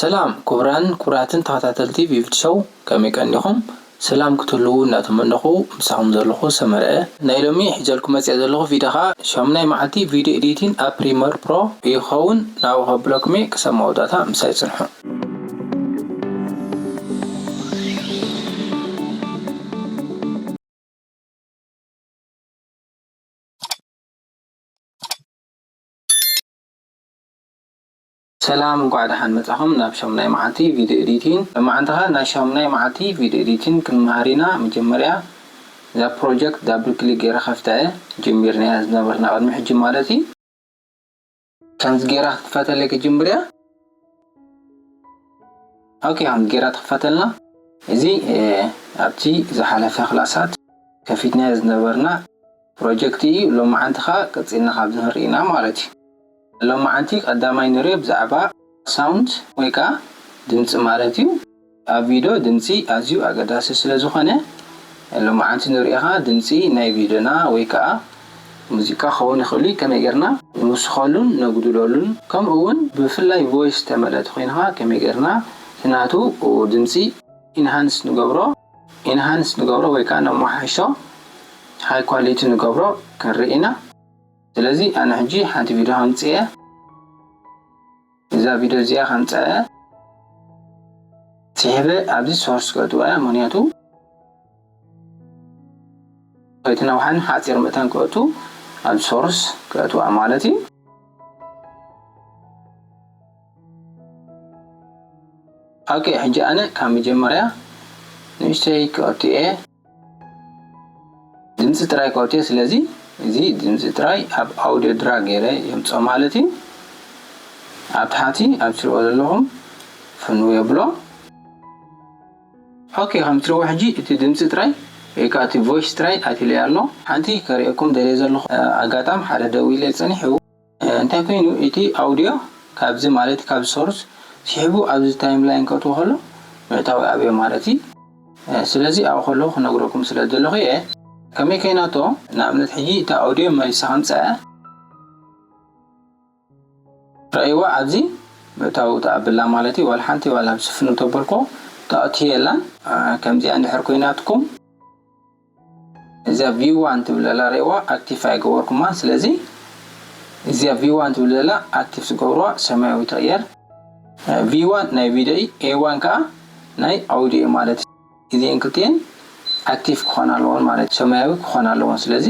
ሰላም ክቡራን ክቡራትን ተኸታተልቲ ቪቪድ ሾው፣ ከመይ ቀኒኹም? ሰላም ክትህልዉ እናተመነኹ፣ ምሳኹም ዘለኹ ሰመረ። ናይ ሎሚ ሒዘልኩም መፅኣ ዘለኹ ቪድዮ ኸዓ ሻሙናይ መዓልቲ ቪድዮ ኤዲቲን ኣብ ፕሪመር ፕሮ ይኸውን። ናብኡ ከብለኩም እየ፣ ክሳብ መወዳእታ ምሳይ ፅንሑ። ሰላም፣ እንኳዕ ደሓን መጻኹም ናብ ሻሙናይ መዓልቲ ቪድዮ ኤዲቲን። ሎማዓንቲ ኸኣ ናይ ሻሙናይ መዓልቲ ቪድዮ ኤዲቲን ክንመሃር ኢና። መጀመርያ እዛ ፕሮጀክት ዳብል ክሊክ ገይረ ከፍታ እየ፣ ጀሚርናያ ዝነበርና ቅድሚ ሕጂ ማለት እዩ። ከምዚ ገይራ ክትፈተለይ ክጅምር እያ። ኦኬ፣ ከምዚ ገይራ ትኽፈተልና። እዚ፣ እ፣ ኣብቲ ዝሓለፈ ክላሳት ከፊትናዮ ዝነበርና ፕሮጀክት እዩ። ሎማዓንቲ ኸኣ ቀጺልና ካብዚ ንርኢ ኢና ማለት እዩ። ሎማዓንቲ ቀዳማይ ንሪኦ ብዛዕባ ሳውንድ ወይ ከኣ ድምጺ ማለት እዩ። ኣብ ቪድዮ ድምጺ ኣዝዩ ኣገዳሲ ስለ ዝኾነ፣ ሎማዓንቲ ንሪኦ ኸኣ ድምጺ ናይ ቪድዮና ወይ ከኣ ሙዚቃ ክኸውን ይኽእል እዩ። ከመይ ጌርና ንውስኸሉን ነጉድለሉን፣ ከምኡ እውን ብፍላይ ቮይስ ተመልእቲ ኮይንኻ ከመይ ጌርና እቲ ናቱ ድምጺ ኢንሃንስ ንገብሮ፣ ኢንሃንስ ንገብሮ ወይ ከኣ ነመሓይሾ፣ ሃይ ኳሊቲ ንገብሮ ክንርኢ ኢና። ስለዚ ኣነ ሕጂ ሓንቲ ቪድዮ ከምጽእ እየ። እዛ ቪድዮ እዚኣ ከምጽእ እየ። ስሒበ ኣብዚ ሶርስ ከእትዋ እያ፣ ምኽንያቱ ከይትነውሓን ሓጺር መታን ከእቱ ኣብ ሶርስ ከእትዋ ማለት እዩ። ኦኬ፣ ሕጂ ኣነ ካብ መጀመርያ ንእሽተይ ከእቱ እየ። ድምጺ ጥራይ ከእቱ እየ። ስለዚ እዚ ድምጺ ጥራይ ኣብ ኣውዲዮ ድራግ ገይረ የምጽኦ ማለት እዩ። ኣብ ታሕቲ ኣብ ትሪእዎ ዘለኹም ፍንው የብሎ። ኦኬ፣ ከም ትሪእዎ ሕጂ እቲ ድምጺ ጥራይ ወይ ከኣ እቲ ቮይስ ጥራይ ኣትዩለይ ኣሎ። ሓንቲ ከርእየኩም ደልየ ዘለኹ፣ እ፣ ኣጋጣሚ ሓደ ደዊለ ጸኒሑ። እ፣ እንታይ ኮይኑ እቲ ኣውዲዮ ካብዚ ማለት ካብ ሶርስ ስሒቡ ኣብዚ ታይም ላይን ከእትዎ ከሎ ምእታው ኣብዮ ማለት እዩ። እ፣ ስለዚ ኣብኡ ከለኹ ክነግረኩም ስለ ዘለኹ እየ። ከመይ ኮይናቶ፣ ንኣብነት ሕጂ እቲ ኣውዲዮ መሊሰ ከምጽኣ ረእይዋ ኣብዚ ምእታው ተኣብላ ማለት እዩ። ዋላ ሓንቲ ዋላ ኣብ ስፍኑ ተበልኮ ተኣትዮ የላን። አ፣ ከምዚኣ እንድሕር ኮይናትኩም እዛ ቪው ዋን ትብል ዘላ ረእይዋ ኣክቲቭ ኣይገበርኩማ። ስለዚ እዚኣ ቪው ዋን ትብል ዘላ ኣክቲቭ ትገብርዋ ሰማያዊ ትቕየር። አ፣ ቪው ዋን ናይ ቪድዮ እዩ፣ ኤ ዋን ከዓ ናይ ኣውዲዮ እዩ ማለት እዩ። እዚኤን ክልቲኤን ኣክቲቭ ክኾና ኣለዎን ማለት እዩ፣ ሰማያዊ ክኾና ኣለዎን። ስለዚ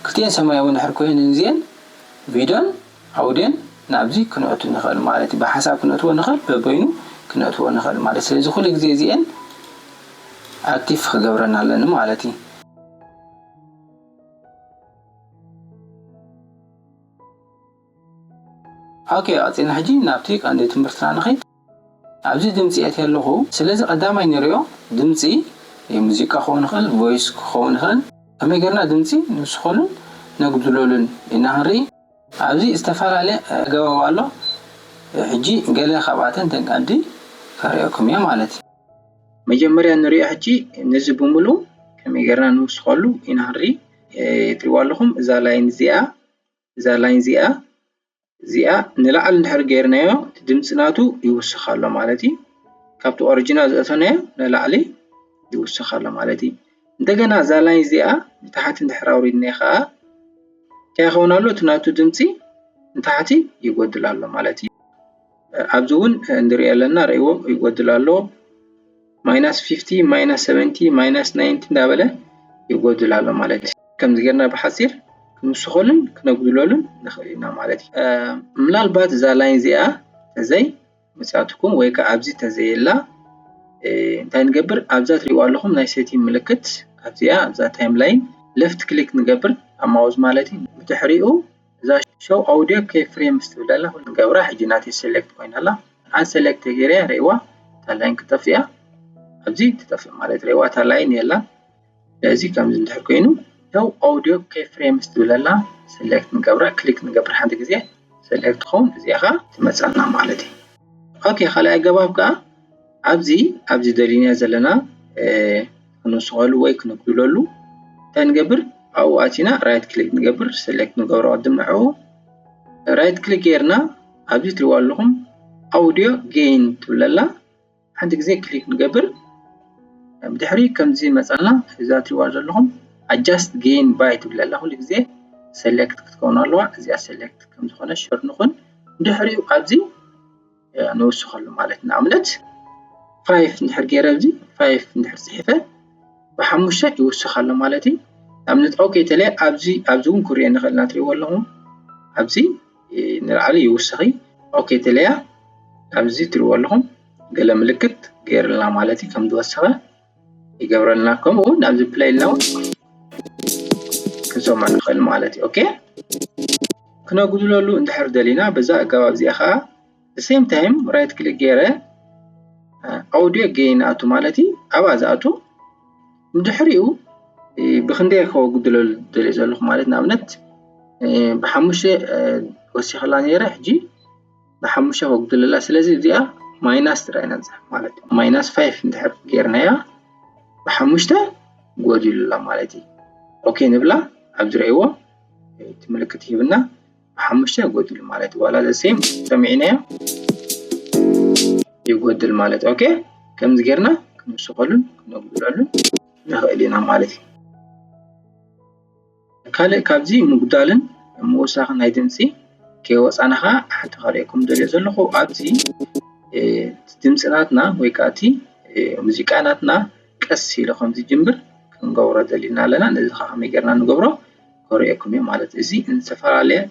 ክልቲኤን ሰማያዊ እንድሕር ኮይነን እዚኤን ቪድዮን ኣውዲዮን ናብዚ ክነእቱ ንኽእል ማለት እዩ። ብሓሳብ ክነእትዎ ንኽእል፣ በበይኑ ክነእትዎ ንኽእል ማለት እዩ። ስለዚ ኩሉ ግዜ እዚኤን ኣክቲቭ ክገብረን ኣለኒ ማለት እዩ። ኦኬ፣ ቀፂልና ሕጂ ናብቲ ቀንዲ ትምህርትና ንኸይድ። ኣብዚ ድምፂ ኣትየ ኣለኹ። ስለዚ ቀዳማይ ንሪኦ ድምፂ ሙዚቃ ክኸውን ይኽእል፣ ቮይስ ክኸውን ይኽእል። ከመይ ጌርና ድምፂ ንውስኸሉን ነጉድለሉን ኢና ክንርኢ። ኣብዚ ዝተፈላለየ ኣገባብ ኣሎ። ሕጂ ገለ ካብኣተን እተን ቀንዲ ከርእየኩም እየ ማለት እዩ። መጀመርያ ንሪኦ ሕጂ ነዚ ብምሉ ከመይ ጌርና ንውስኸሉ ኢና ክንርኢ። እ፣ ትሪእዋ ኣለኹም እዛ ላይን እዚኣ፣ እዛ ላይን እዚኣ፣ እዚኣ ንላዕሊ እንድሕር ጌርናዮ እቲ ድምፂ ናቱ ይውስኽ ኣሎ ማለት እዩ። ካብቲ ኦሪጂናል ዘእተናዮ ንላዕሊ ይውስኽ ኣሎ ማለት እዩ። እንደገና እዛ ላይን እዚኣ ንታሕቲ እንድሕር ኣውሪድናዮ ከዓ እንታይ ይኸውን ኣሎ? እቲ ናቱ ድምፂ ንታሕቲ ይጎድል ኣሎ ማለት እዩ። ኣብዚ እውን ንሪኦ ኣለና፣ ርእይዎ ይጎድል ኣሎ። ማይናስ ፊፍቲ፣ ማይናስ ሰቨንቲ፣ ማይናስ ናይንቲ እንዳበለ ይጎድል ኣሎ ማለት እዩ። ከምዚ ጌርና ብሓፂር ክንውስኸሉን ክነጉድለሉን ንኽእል ኢና ማለት እዩ። እ፣ ምናልባት እዛ ላይን እዚኣ ተዘይ መፅኣትኩም ወይ ከዓ ኣብዚ ተዘየላ፣ እ፣ እንታይ ንገብር? ኣብዛ ትሪእዋ ኣለኹም ናይ ሴቲንግ ምልክት፣ ኣብዚኣ፣ ኣብዛ ታይም ላይን ሌፍት ክሊክ ንገብር፣ ኣብ ማውዝ ማለት እዩ። ብድሕሪኡ እዛ ሾው ኣውዲዮ ኬይ ፍሬምስ ትብል ኣላ፣ ኩሉ ንገብራ። ሕጂ ናተይ ሴሌክት ኮይና ኣላ። ኣን ሴሌክት ገይረ ርእይዋ፣ እታ ላይን ክጠፍእ እያ። ኣብዚ ትጠፍእ ማለት ርእይዋ፣ እታ ላይን የላን። ስለዚ ከምዚ እንድሕር ኮይኑ፣ ሾው ኣውዲዮ ኬይ ፍሬምስ ትብል ኣላ፣ ሴሌክት ንገብራ፣ ክሊክ ንገብር ሓንቲ ግዜ፣ ሴሌክት ትኸውን፣ እዚኣ ኸዓ ትመፀና ማለት እዩ። ኦኬ፣ ካልኣይ ኣገባብ ከዓ ኣብዚ፣ ኣብዚ ደሊና ዘለና፣ እ፣ ክንውስኸሉ ወይ ክነጉድለሉ እንታይ ንገብር? ኣብኡ ኣቲና ራይት ክሊክ ንገብር፣ ሴሌክት ንገብሮ ቅድም ንዕኡ። ራይት ክሊክ ጌርና ኣብዚ ትሪእዎ ኣለኹም ኣውዲዮ ጌን ትብለላ ሓንቲ ግዜ ክሊክ ንገብር። ብድሕሪ ከምዚ መጻና እዛ ትሪዋ ዘለኹም ኣጃስት ጌን ባይ ትብለላ ኩሉ ግዜ ሰሌክት ክትከውን ኣለዋ። እዚኣ ሰሌክት ከም ዝኾነ ሽር ንኹን። ድሕሪኡ ኣብዚ ንውስኸሉ ማለት ንኣብነት ፋይፍ እንድሕር ገይረ ኣብዚ ፋይፍ እንድሕር ፅሒፈ ብሓሙሽተ ይውስኽ ኣሎ ማለት እዩ። ንኣብነት ኦኬ ተለያ ኣብዚ ኣብዚ እውን ክሪኦ ንኽእል ኢና ትሪእዎ ኣለኹም ኣብዚ ንላዕሊ ይውስኺ። ኦኬ ተለያ ኣብዚ ትሪእዎ ኣለኹም ገለ ምልክት ገይርልና ማለት እዩ ከም ዝወሰኸ ይገብረልና። ከምኡ እውን ኣብዚ ፕለይ ኢልና እውን ክንሰምዖ ንኽእል ማለት እዩ። ኦኬ ክነጉድለሉ እንድሕር ደሊና በዛ ኣገባብ እዚኣ ከዓ the same time right click ገይረ ኣውዲዮ ጌን ኣቱ ማለት እዩ ኣብኣ ዝኣቱ ብድሕሪኡ ብክንደይ ከወጉድለሉ ደልየ ዘለኹ ማለት ንኣብነት ብሓሙሽተ ወሲኽላ ነይረ ሕጂ ብሓሙሽተ ከጉድለላ ስለዚ እዚኣ ማይናስ ጥራይ ኢና ንፅሕፍ ማለት እዩ ማይናስ ፋይፍ እንድሕር ገይርናያ ብሓሙሽተ ጎዲሉላ ማለት እዩ ኦኬ ንብላ ኣብ ዝርእይዎ እቲ ምልክት ሂብና ብሓሙሽተ ጎዲሉ ማለት እዩ ዋላ the same ሰሚዕናዮ ይጎድል ማለት ኦኬ ከምዚ ጌርና ክንውስኸሉን ክነጉድለሉን ንኽእል ኢና ማለት እዩ ካልእ ካብዚ ምጉዳልን ምውሳኽን ናይ ድምፂ ከይወፃና ከዓ ሓንቲ ከርእየኩም ደልዮ ዘለኹ ኣብዚ ድምፂ ናትና ወይ ከዓ እቲ ሙዚቃ ናትና ቀስ ኢሉ ከም ዝጅምር ክንገብሮ ደሊና ኣለና ነዚ ከዓ ከመይ ጌርና ንገብሮ ከርእየኩም እዩ ማለት እዚ ዝተፈላለየ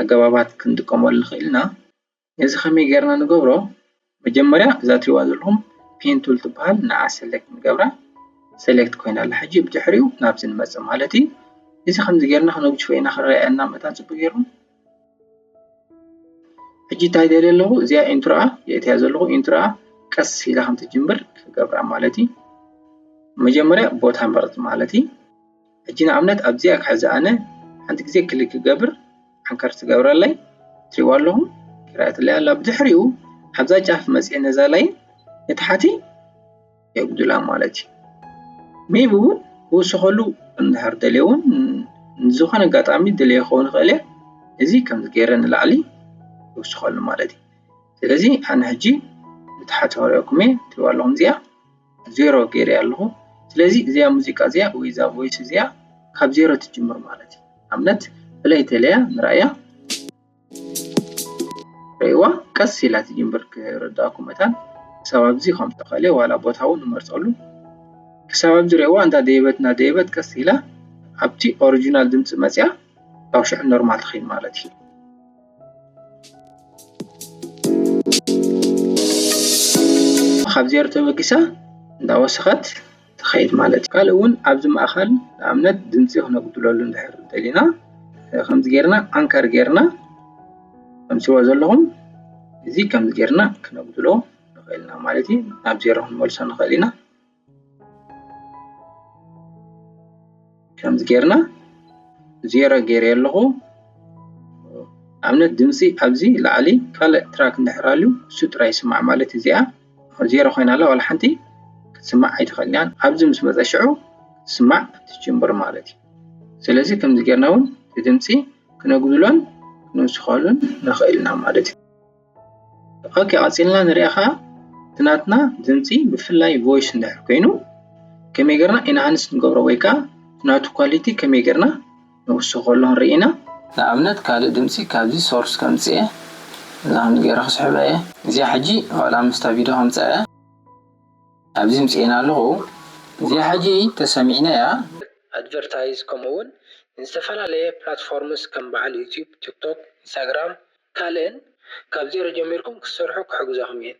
ኣገባባት ክንጥቀመሉ ንኽእል ኢና ነዚ ከመይ ጌርና ንገብሮ መጀመርያ እዛ ትሪዋ ዘለኹም pen tool ትበሃል ንዓ ሰሌክት ንገብራ ሰሌክት ኮይና ኣላ ሕጂ ብድሕሪኡ ናብዚ ንመፅእ ማለት እዩ እዚ ከምዚ ጌርና ክነግጅፎ ኢና ክረኣየና መታን ፅቡቅ ገይሩ ሕጂ እንታይ ደልየ ኣለኹ እዚኣ ኢንትሮኣ የእትያ ዘለኹ ኢንትሮኣ ቀስ ኢላ ከም ትጅምር ክገብራ ማለት እዩ መጀመርያ ቦታ መረፅ ማለት እዩ ሕጂ ንኣብነት ኣብዚኣ ክሕዚ ኣነ ሓንቲ ግዜ ክሊክ ክገብር ዓንከር ትገብረለይ ትሪዋ ኣለኹም ይረኣትለይ ኣላ ብድሕሪኡ ኣብዛ ጫፍ መፅየ ነዛ ላይን ንታሕቲ የጉድላ ማለት እዩ ሜቢ እውን ክውስኸሉ እንድሕር ደልየ እውን ንዝኾነ ኣጋጣሚ ደልየ ክኸውን ይኽእል እየ እዚ ከምዚ ገይረ ንላዕሊ ይውስኸሉ ማለት እዩ ስለዚ ኣነ ሕጂ ንታሕቲ ክሪኦኩም እየ ትሪዋ ኣለኹም እዚኣ ዜሮ ገይረ ኣለኹ ስለዚ እዚኣ ሙዚቃ እዚኣ ወይ እዛ ቮይስ እዚኣ ካብ ዜሮ ትጅምር ማለት እዩ ኣብነት ብለይ ተለያ ንራእያ ርእዋ ቀስ ኢላ ትጅምር ክረዳእኩም መታን ክሳብ ኣብዚ ከም ተኸእለ ዋላ ቦታ እውን ንመርፀሉ ክሳብ ኣብዚ ርእዋ እንዳ ደየበት እንዳ ደየበት ቀስ ኢላ ኣብቲ ኦሪጂናል ድምፂ መፅያ ካብ ሽዑ ኖርማል ትኸይድ ማለት እዩ ካብ ዜሮ ተበጊሳ እንዳወሰኸት ትኸይድ ማለት እዩ ካልእ እውን ኣብዚ ማእኸል ንኣብነት ድምፂ ክነጉድለሉ እንድሕር ደሊና ከምዚ ጌርና ኣንከር ጌርና ከምስዎ ዘለኹም እዚ ከምዚ ጌርና ክነጉድሎ ንኽእል ኢና ማለት እዩ ናብ ዜሮ ክንመልሶ ንኽእል ኢና ከምዚ ጌርና ዜሮ ገይረ ኣለኹ ኣብነት ድምፂ ኣብዚ ላዕሊ ካልእ ትራክ እንድሕር ኣልዩ እሱ ጥራይ ይስማዕ ማለት እዚኣ ዜሮ ኮይና ኣላ ዋላ ሓንቲ ክትስማዕ ኣይትኽእልን እያ ኣብዚ ምስ መፀ ሽዑ ክትስማዕ ትጅምር ማለት እዩ ስለዚ ከምዚ ጌርና እውን እቲ ድምፂ ክነጉድሎን ክንውስኸሉን ንኽእል ኢና ማለት እዩ ኦኬ ቀፂልና ንሪኣ ከዓ እቲ ናትና ድምፂ ብፍላይ ቮይስ እንድሕር ኮይኑ ከመይ ጌርና ኢንሃንስ ንገብሮ ወይ ከዓ ናቱ ኳሊቲ ከመይ ጌርና ንውስኸሉ ንርኢ ኢና ንኣብነት ካልእ ድምፂ ካብዚ ሶርስ ከምፅእ እየ እዛ ከምዚ ገይረ ክስሕበ እየ እዚኣ ሕጂ ዋላ ምስታ ቪድዮ ከምፅኣ እያ ኣብዚ ምፅኤና ኣለኹ እዚኣ ሕጂ ተሰሚዕና እያ ኣድቨርታይዝ ከምኡ እውን ንዝተፈላለየ ፕላትፎርምስ ከም በዓል ዩቲዩብ ቲክቶክ ኢንስታግራም ካልእን ካብ ዜሮ ጀሚርኩም ክትሰርሑ ክሕግዘኹም እየን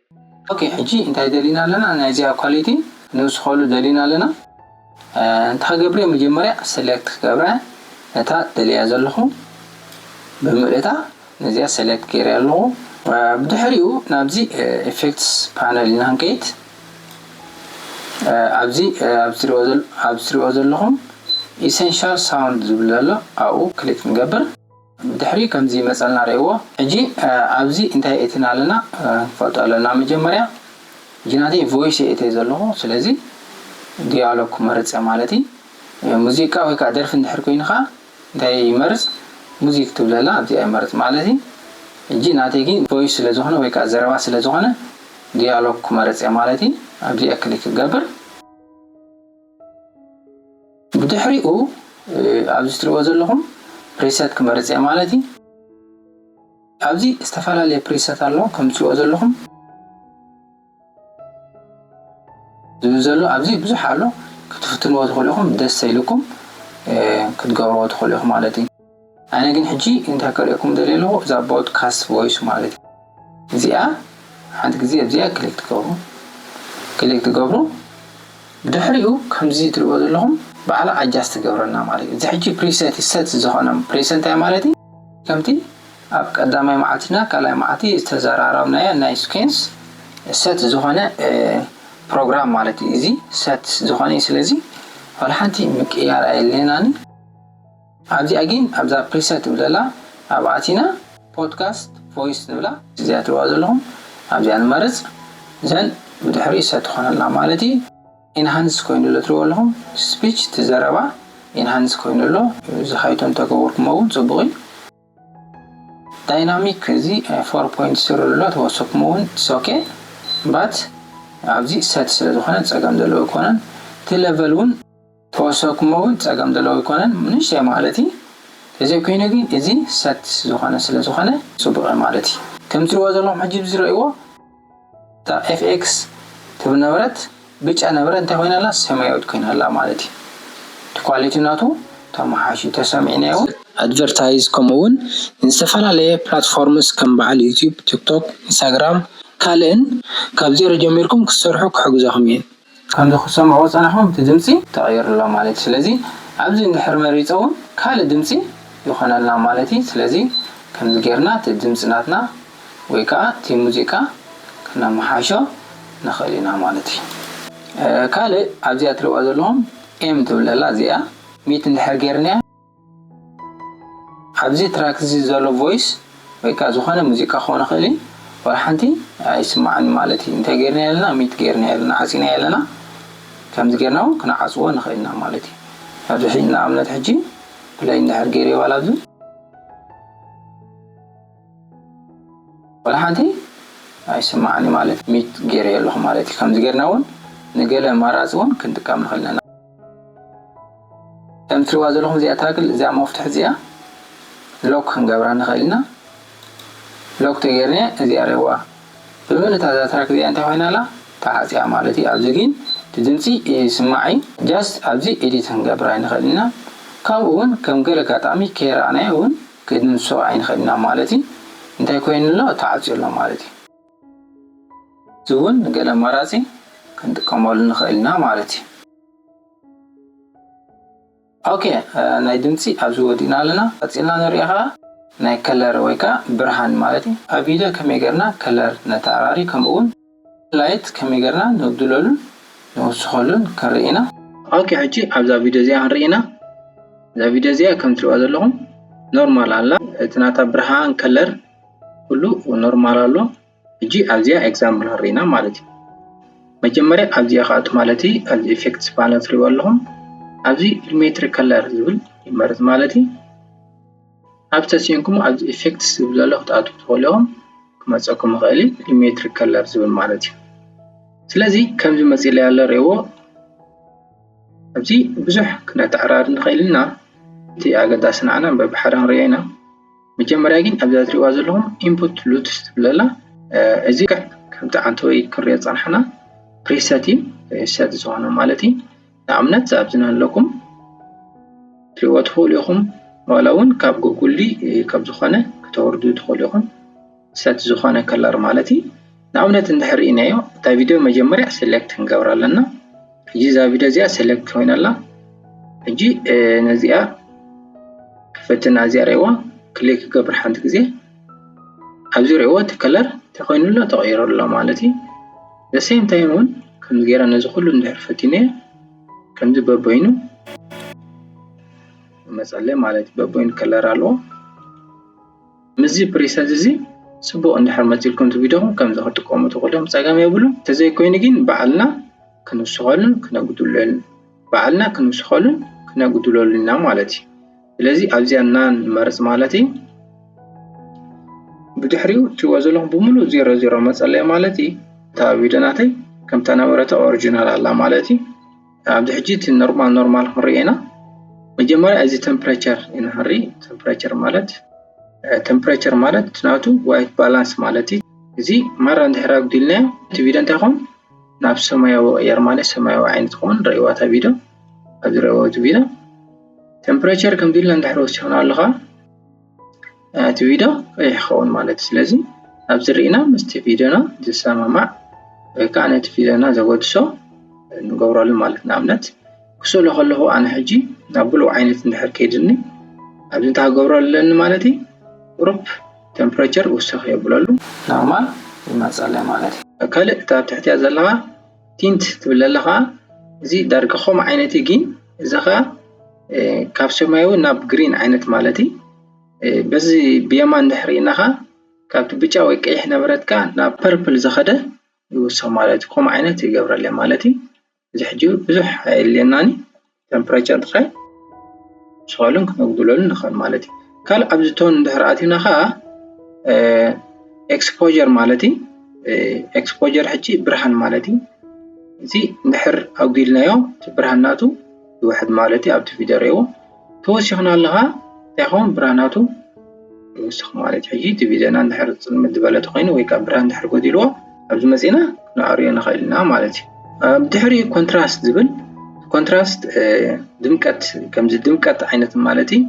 ኦኬ ሕጂ እንታይ ደሊና ኣለና ናይዚኣ ኳሊቲ ንውስኸሉ ደሊና ኣለና እንተ ክገብርዮ መጀመርያ ሰሌክት ክገብራ ነታ ደልያ ዘለኹ ብምልእታ ነዚኣ ሰሌክት ገይረ ኣለኹ ብድሕሪኡ ናብዚ ኤፌክትስ ፓነል ኢና ክንከይድ ኣብዚ ኣብ ትሪኦ ዘለኹም ኢሰንሻል ሳውንድ ዝብል ዘሎ ኣብኡ ክሊክ ንገብር ድሕሪ ከምዚ ይመፀልና ርእይዎ ሕጂ ኣብዚ እንታይ እትና ኣለና ንፈልጦ ኣለና መጀመርያ ሕጂ ናተይ ቮይስ የእተይ ዘለኹ ስለዚ ዲያሎግ ክመርፅ ማለት እዩ ሙዚቃ ወይ ከዓ ደርፊ እንድሕር ኮይኑ ከዓ እንታይ ይመርፅ ሙዚክ ትብለላ ኣብዚኣ ይመርፅ ማለት እዩ ሕጂ ናተይ ግን ቮይስ ስለ ዝኾነ ወይ ከዓ ዘረባ ስለ ዝኾነ ዲያሎግ ክመርፅ እየ ማለት እዩ። ኣብዚኣ ክሊክ ክገብር። ብድሕሪኡ ኣብዚ ትሪእዎ ዘለኹም ፕሪሰት ክመርፅ እየ ማለት እዩ። ኣብዚ ዝተፈላለየ ፕሪሰት ኣሎ ከም ትሪእዎ ዘለኹም። ዝብል ዘሎ ኣብዚ ብዙሕ ኣሎ። ክትፍትንዎ ትኽእሉ ኢኹም፣ ደስ ኢልኩም ክትገብርዎ ትኽእሉ ኢኹም ማለት እዩ። ኣነ ግን ሕጂ እንታይ ከርእየኩም ደልየ ኣለኹ፣ እዛ ብሮድካስት ቮይስ ማለት እዩ። እዚኣ ሓንቲ ግዜ ኣብዚኣ ክሊክ ትገብሩ ክሊክ ትገብሩ። ብድሕሪኡ ከምዚ ትሪእዎ ዘለኹም ባዕላ ኣጃስት ትገብረና ማለት እዩ። እዚ ሕጂ ፕሪሰት ሰት ዝኾነ ፕሪሰት እንታይ ማለት እዩ? ከምቲ ኣብ ቀዳማይ መዓልትና ካልኣይ መዓልቲ ዝተዘራረብናዮ ናይ ስኬንስ ሰት ዝኾነ ፕሮግራም ማለት እዩ። እዚ ሰት ዝኾነ እዩ። ስለዚ ዋላ ሓንቲ ምቅያር ኣየድልየናን። ኣብዚኣ ግን ኣብዛ ፕሪሰት ትብለላ ኣብ ኣቲና ፖድካስት ቮይስ ንብላ እዚኣ ትሪእዋ ዘለኹም ኣብዚኣ ንመርፅ። ዘን ብድሕሪ ሰት ትኾነልና ማለት እዩ። ኢንሃንስ ኮይኑ ኣሎ ትሪእዎ ኣለኹም። ስፒች ትዘረባ ኢንሃንስ ኮይኑ ኣሎ። እዚ ሃይቶ እንተገበርኩሞ እውን ፅቡቕ እዩ። ዳይናሚክ እዚ ፎር ፖይንት ዜሮ ኣሎ ተወሰኩም እውን ሶኬ ባት ኣብዚ ሰት ስለ ዝኾነ ፀገም ዘለዎ ኣይኮነን። እቲ ለቨል እውን ተወሰኩም እውን ፀገም ዘለዎ ኣይኮነን፣ ንእሽተይ ማለት እዩ። ተዘይኮይኑ ግን እዚ ሰት ዝኾነ ስለ ዝኾነ ፅቡቕ እዩ ማለት እዩ። ከም ትሪእዎ ዘለኹም ሕጂ ብዝረእይዎ እታ ኤፍ ኤክስ ትብል ነበረት ብጫ ነበረ እንታይ ኮይና ኣላ? ሰማያዊት ኮይና ኣላ ማለት እዩ። እቲ ኳሊቲ ናቱ ተመሓሹ ተሰሚዕናዮ። ኣድቨርታይዝ ከምኡ እውን ንዝተፈላለየ ፕላትፎርምስ ከም በዓል ዩቲዩብ፣ ቲክቶክ፣ ኢንስታግራም ካልእን ካብ ዜሮ ጀሚርኩም ክትሰርሑ ክሕግዘኹም እየን። ከምዚ ክሰምዕዎ ጸናሕኩም እቲ ድምፂ ተቐይሩ ኣሎ ማለት እዩ። ስለዚ ኣብዚ እንድሕር መሪፀ እውን ካልእ ድምፂ ይኾነልና ማለት እዩ። ስለዚ ከምዚ ጌርና እቲ ድምፂ ናትና ወይ ከዓ እቲ ሙዚቃ ክነመሓሾ ንኽእል ኢና ማለት እዩ። ካልእ ኣብዚኣ ትሪእዋ ዘለኹም ኤም ትብል ኣላ። እዚኣ ሚት እንድሕር ጌርናያ ኣብዚ ትራክ እዚ ዘሎ ቮይስ ወይ ከዓ ዝኾነ ሙዚቃ ክኾን ይኽእል እዩ። ዋላ ሓንቲ ኣይስማዕን ማለት እዩ። እንታይ ጌርና ኣለና? ሚት ጌርና ኣለና፣ ዓፂና ኣለና። ከምዚ ጌርና እውን ክንዓፅዎ ንኽእል ኢና ማለት እዩ። ኣብዚ ሕጂ ንኣብነት ሕጂ ፕለይ እንድሕር ገይረ ዋላ ኣብዚ ዋላ ሓንቲ ኣይስማዕን ማለት ሚት ገይረ ኣለኹ ማለት እዩ። ከምዚ ጌርና እውን ንገለ ኣማራፂ እውን ክንጥቀም ንኽእል ኢና። ከም ትሪእዋ ዘለኹም እዚኣ ታግል እዚኣ መፍትሒ እዚኣ ሎክ ክንገብራ ንኽእል ኢና። ሎክ ተገይርና እዚኣ ሬዋ ብምልእታ እዛ ትራክ እዚኣ እንታይ ኮይና ኣላ? ተዓፅያ ማለት እዩ። ኣብዚ ግን እቲ ድምፂ ይስማዕ እዩ። ጃስት ኣብዚ ኤዲት ክንገብር ኣይንኽእል ኢና። ከምኡ እውን ከም ገለ ኣጋጣሚ ከይረኣናዮ እውን ክንድምስሶ ኣይንኽእል ኢና ማለት እዩ። እንታይ ኮይኑ ኣሎ? ተዓፅዩ ኣሎ ማለት እዩ። እዚ እውን ንገለ ኣማራፂ ክንጥቀመሉ ንኽእል ኢና ማለት እዩ። ኦኬ፣ ናይ ድምፂ ኣብዚ ወዲእና ኣለና። ቀፂልና ንሪኦ ከዓ ናይ ከለር ወይ ከዓ ብርሃን ማለት እዩ። ኣብ ቪድዮ ከመይ ጌርና ከለር ነተዓራሪ ከምኡ እውን ላይት ከመይ ጌርና ነጉድለሉን ንውስኸሉን ክንርኢ ኢና። ኦኬ፣ ሕጂ ኣብዛ ቪድዮ እዚኣ ክንርኢ ኢና። እዛ ቪድዮ እዚኣ ከም ትሪእዋ ዘለኹም ኖርማል ኣላ። እቲ ናታ ብርሃን ከለር ኩሉ ኖርማል ኣሎ። ሕጂ ኣብዚኣ ኤግዛምፕል ክንርኢ ኢና ማለት እዩ። መጀመርያ ኣብዚኣ ክኣቱ ማለት እዩ። ኣብዚ ኢፌክትስ ፓነል ትሪእዎ ኣለኹም። ኣብዚ ፊልሜትሪ ከለር ዝብል ይመርፅ ማለት እዩ። ኣብ ተሲንኩም ኣብዚ ኢፌክትስ ዝብል ዘሎ ክትኣትዉ ትኽእሉ ኢኹም። ክመፀኩም ይኽእል እዩ ፊልሜትሪ ከለር ዝብል ማለት እዩ። ስለዚ ከምዚ መፂለይ ኣሎ ሪእዎ። ኣብዚ ብዙሕ ክነተዓራሪ ንኽእል ኢና። እቲ ኣገዳሲ ንዓና በብሓደ ክንሪኦ ኢና። መጀመርያ ግን ኣብዛ ትሪእዋ ዘለኹም ኢንፑት ሉትስ ትብል ኣላ። እዚ ከምቲ ዓንተወይ ክንሪኦ ዝፀናሕና ፕሪሰት እዩ። ፕሪሰት ዝኾነ ማለት እዩ። ንኣብነት ኣብዚ ናለኩም ትሪእዎ ትኽእሉ ኢኹም። ዋላ እውን ካብ ጉጉል ድዩ ካብ ዝኾነ ከተወርዱ ትኽእሉ ኢኹም። ሰት ዝኾነ ከለር ማለት እዩ። ንኣብነት እንድሕር ርኢናዮ እታ ቪድዮ መጀመርያ ሴሌክት ክንገብር ኣለና። ሕጂ እዛ ቪድዮ እዚኣ ሴሌክት ኮይና ኣላ። ሕጂ ነዚኣ ክፈትና እዚኣ ሪእዋ ክሊክ ክገብር ሓንቲ ግዜ ኣብዚ ሪእዎ እቲ ከለር ተኮይኑ ኣሎ ተቐይሩ ኣሎ ማለት እዩ። The same time እውን ከምዚ ገይረ ነዚ ኩሉ እንድሕር ፈቲነዮ ከምዚ በበይኑ መፀለይ ማለት እዩ። በበይኑ ከለር ኣለዎ። ምስዚ ፕሪሰት እዚ ፅቡቕ እንድሕር መፂልኩም እቲ ቪድዮኹም ከምዚ ክትጥቀሙ ትኽእሉ ኢኹም፣ ፀገም የብሉን። እንተዘይኮይኑ ግን ባዕልና ክንውስኸሉን ክነጉድለሉን ባዕልና ክንውስኸሉን ክነጉድለሉን ኢና ማለት እዩ። ስለዚ ኣብዚኣ እና ንመርፅ ማለት እዩ። ብድሕሪኡ እትሪእዎ ዘለኹም ብምሉእ ዜሮ ዜሮ መፀለይ ማለት እዩ። እታ ቪድዮ ናተይ ከምታ ነበረታ ኦሪጂናል ኣላ ማለት እዩ። ኣብዚ ሕጂ እቲ ኖርማል ኖርማል ክንሪኦ ኢና። መጀመርያ እዚ ቴምፕሬቸር ኢና ክንርኢ። ቴምፕሬቸር ማለት ቴምፕሬቸር ማለት ናቱ ዋይት ባላንስ ማለት እዩ። እዚ ማራ እንድሕር ኣጉዲልናዮ እቲ ቪድዮ እንታይ ይኸውን? ናብ ሰማያዊ ይቕየር ማለት ሰማያዊ ዓይነት ይኸውን። ርእይዋ እታ ቪድዮ፣ ኣብዚ ርእይዎ እቲ ቪድዮ። ቴምፕሬቸር ከምዚ ኢልና እንድሕር ወሲኽና ኣለኻ እቲ ቪድዮ ቀይሕ ይኸውን ማለት እዩ። ስለዚ ኣብዚ ርኢና ምስቲ ቪድዮና ዝሰማማዕ ወይ ከዓ ነቲ ቪድዮና ዘገድሶ ንገብረሉ ማለት። ንኣብነት ክስእሎ ከለኹ ኣነ ሕጂ ናብ ብሉእ ዓይነት እንድሕር ከይድኒ ኣብዚ እንታይ ክገብሮ ኣለኒ ማለት እዩ? ቁሩብ ቴምፕሬቸር ውስኽ የብለሉ፣ ኖርማል ይመፀለይ ማለት እዩ። ካልእ እታ ኣብ ትሕቲያ ዘለኻ ቲንት ትብል ዘለኻ፣ እዚ ዳርጋ ከምኡ ዓይነት እዩ፣ ግን እዚ ኸዓ ካብ ሰማያዊ ናብ ግሪን ዓይነት ማለት እዩ። በዚ ብየማን እንድሕር ርኢና ኸዓ ካብቲ ብጫ ወይ ቀይሕ ነበረትካ ናብ ፐርፕል ዝኸደ ይውስኽ ማለት እዩ። ከምኡ ዓይነት ይገብረለይ ማለት እዩ። እዚ ሕጂ ብዙሕ ኣየድልየናን እዩ። ቴምፕሬቸር ጥራይ ንስኸሉን ክነጉድለሉ ንኽእል ማለት እዩ። ካልእ ኣብዚ ቶን እንድሕር ኣቲና ኸዓ ኤክስፖጀር ማለት እዩ። ኤክስፖጀር ሕጂ ብርሃን ማለት እዩ። እዚ እንድሕር ኣጉዲልናዮ እቲ ብርሃን ናቱ ይውሕድ ማለት እዩ። ኣብቲ ቪድዮ ርእይዎ። ተወሲኽና ኣለኻ እንታይ ይኸውን? ብርሃን ናቱ ይውስኽ ማለት እዩ። ሕጂ እቲ ቪድዮና እንድሕር ፅልምት ዝበለ ተኾይኑ ወይ ከዓ ብርሃን እንድሕር ጎዲልዎ ኣብዚ መፂና ክንኣርዮ ንኽእል ኢና ማለት እዩ። ኣብ ድሕሪኡ ኮንትራስት ዝብል ኮንትራስት ድምቀት፣ ከምዚ ድምቀት ዓይነት ማለት እዩ።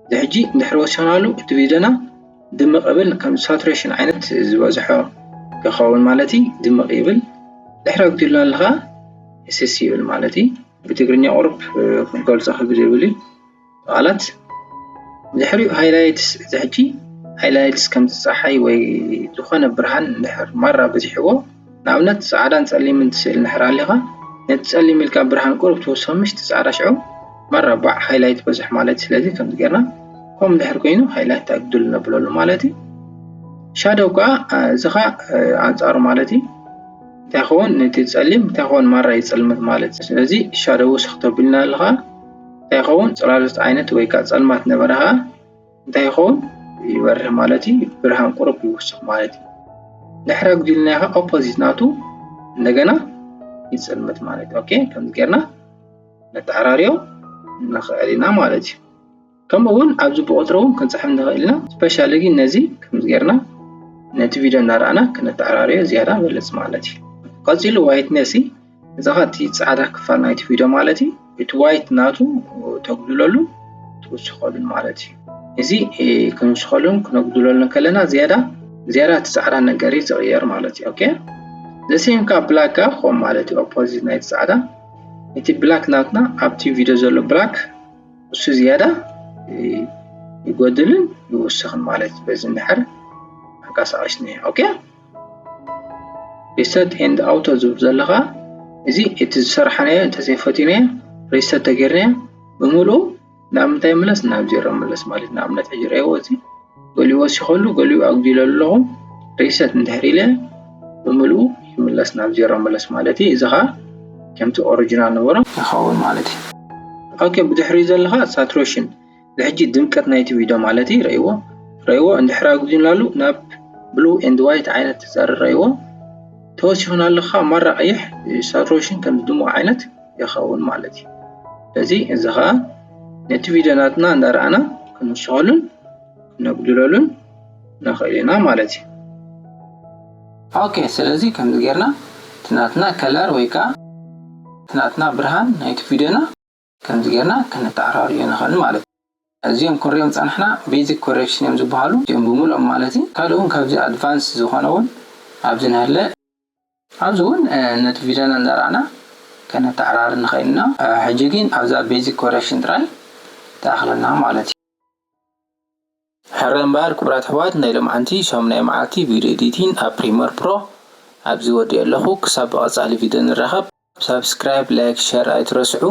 እዚ ሕጂ እንድሕር ወሲኽናሉ እቲ ቪድዮና ድምቕ ይብል፣ ከም ሳቱሬሽን ዓይነት ዝበዝሖ ይኸውን ማለት እዩ። ድምቕ ይብል። ድሕሪ ኣጉዲልና ኣለኻ ስስ ይብል ማለት እዩ። ብትግርኛ ቁሩብ ክንገልጾ ክብድ ይብል እዩ ቃላት። ድሕሪኡ ሃይላይትስ፣ እዚ ሕጂ ሃይላይትስ ከምዚ ጸሓይ ወይ ዝኾነ ብርሃን እንድሕር ማራ በዚሕዎ፣ ንኣብነት ጻዕዳን ጸሊምን ትስእል እንድሕር ኣሊኻ፣ ነቲ ጸሊም ኢልካ ብርሃን ቁሩብ ትውስኽ፣ ምሽ እቲ ጻዕዳ ሽዑ ማራ ባዕ ሃይላይት በዝሕ ማለት እዩ። ስለዚ ከምዚ ጌርና ከምኡ እንድሕር ኮይኑ ሃይላይት ኣጉድል ነብለሉ ማለት እዩ። ሻዶው ከኣ፣ እ፣ እዚ ኸኣ፣ እ፣ ኣንጻሩ ማለት እዩ። እንታይ ይኸውን? ነቲ ጸሊም እንታይ ይኸውን? ማራ ይጽልምት ማለት እዩ። ስለዚ ሻዶው ውስኽ ተቢልና ኣለኻ እንታይ ይኸውን? ጽላሎት ዓይነት ወይ ከኣ ጸልማት ነበረ ኸኣ እንታይ ይኸውን? ይበርህ ማለት እዩ። ብርሃን ቁሩብ ይውስኽ ማለት እዩ። ድሕሪ ኣጉዲልናዮ ኸኣ ኦፖዚት ናቱ እንደገና ይጽልምት ማለት እዩ። ኦኬ፣ ከምዚ ጌርና ነተዓራርዮ ንኽእል ኢና ማለት እዩ። ከምኡ እውን ኣብዚ ብቁጽሪ እውን ክንጽሕፍ ንኽእል ኢና። ስፔሻሊ ግን ነዚ ከምዚ ጌርና ነቲ ቪድዮ እናረኣና ክነተዓራርዮ ዝያዳ በለጽ ማለት እዩ። ቀጺሉ ዋይትነስ እዩ። እዚ ኸኣ እቲ ጻዕዳ ክፋል ናይቲ ቪድዮ ማለት እዩ። እቲ ዋይት ናቱ ተጉድለሉ ትውስኸሉን ማለት እዩ። እዚ፣ እ፣ ክንውስኸሉን ክነጉድለሉን ከለና ዝያዳ፣ ዝያዳ እቲ ጻዕዳ ነገር እዩ ዝቕየር ማለት እዩ። ኦኬ። ዘሴም ከኣ ብላክ ከኣ ከምኡ ማለት እዩ። ኦፖዚት ናይቲ ጻዕዳ። እቲ ብላክ ናትና ኣብቲ ቪድዮ ዘሎ ብላክ እሱ ዝያዳ፣ እ፣ ይጎድልን ይውስኽን ማለት እዩ። በዚ እንድሕር ኣንቀሳቒስኒ። ኦኬ። ሪሰት ኤንድ ኣውቶ ዝብል ዘለኻ፣ እዚ እቲ ዝሰራሕናዮ እንተዘይፈቲናዮ፣ ሪሰት ተገይርናዮ፣ ብምልኡ ናብ ምንታይ ይምለስ? ናብ ዜሮ ይምለስ ማለት እዩ። ንኣብነት ሕጂ ርእይዎ፣ እዚ ገሊኡ ወሲኸሉ፣ ገሊኡ ኣጉዲለሉ ኣለኹ። ሪሰት እንድሕር ኢለ፣ ብምልኡ ይምለስ፣ ናብ ዜሮ ይምለስ ማለት እዩ። እዚ ኸኣ ከምቲ ኦሪጂናል ነበሮ ይኸውን ማለት እዩ። ኦኬ፣ ብድሕሪኡ ዘለኻ ሳቱሬሽን፣ እዚ ሕጂ ድምቀት ናይቲ ቪድዮ ማለት እዩ። ርእይዎ፣ ርእይዎ፣ እንድሕር ኣጉዲልናሉ ናብ ብሉ ኤንድ ዋይት ዓይነት ተዛሪ ርእይዎ። ተወሲኹና ኣለኻ ማራ ቀይሕ፣ ሳቱሬሽን ከም ድሙቕ ዓይነት ይኸውን ማለት እዩ። ስለዚ እዚ ኸኣ ነቲ ቪድዮ ናትና እንዳረኣና ክንውስኸሉን ክነጉድለሉን ንኽእል ኢና ማለት እዩ። ኦኬ፣ ስለዚ ከምዚ ጌርና እቲ ናትና ከለር ወይ ከኣ እቲ ናትና ብርሃን ናይቲ ቪድዮና ከምዚ ጌርና ከነተዓራርዮ ንኽእል ማለት እዩ። እዚኦም ክንሪኦም ጸናሕና ቤዚክ ኮሬክሽን እዮም ዝበሃሉ፣ እዚኦም ብምልኦም ማለት እዩ። ካልእ እውን ካብዚ ኣድቫንስ ዝኾነ እውን ኣብዚ ንህለ፣ ኣብዚ እውን፣ እ፣ ነቲ ቪድዮና እንዳረኣና ከነተዓራሪ ንኽእል ኢና። እ፣ ሕጂ ግን ኣብዛ ቤዚክ ኮሬክሽን ጥራይ ትኣኽለና ማለት እዩ። ሕረ እምበኣር ክቡራት ኣሕዋት፣ ናይ ሎምዓንቲ ሻሙናይ መዓልቲ ቪድዮ ኤዲቲንግ ኣብ ፕሪመር ፕሮ ኣብዚ ወዲኤ ኣለኹ። ክሳብ ብቐጻሊ ቪድዮ ንራኸብ፣ ሳብስክራይብ፣ ላይክ፣ ሸር ኣይትረስዑ።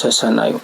ሰሰናዩ።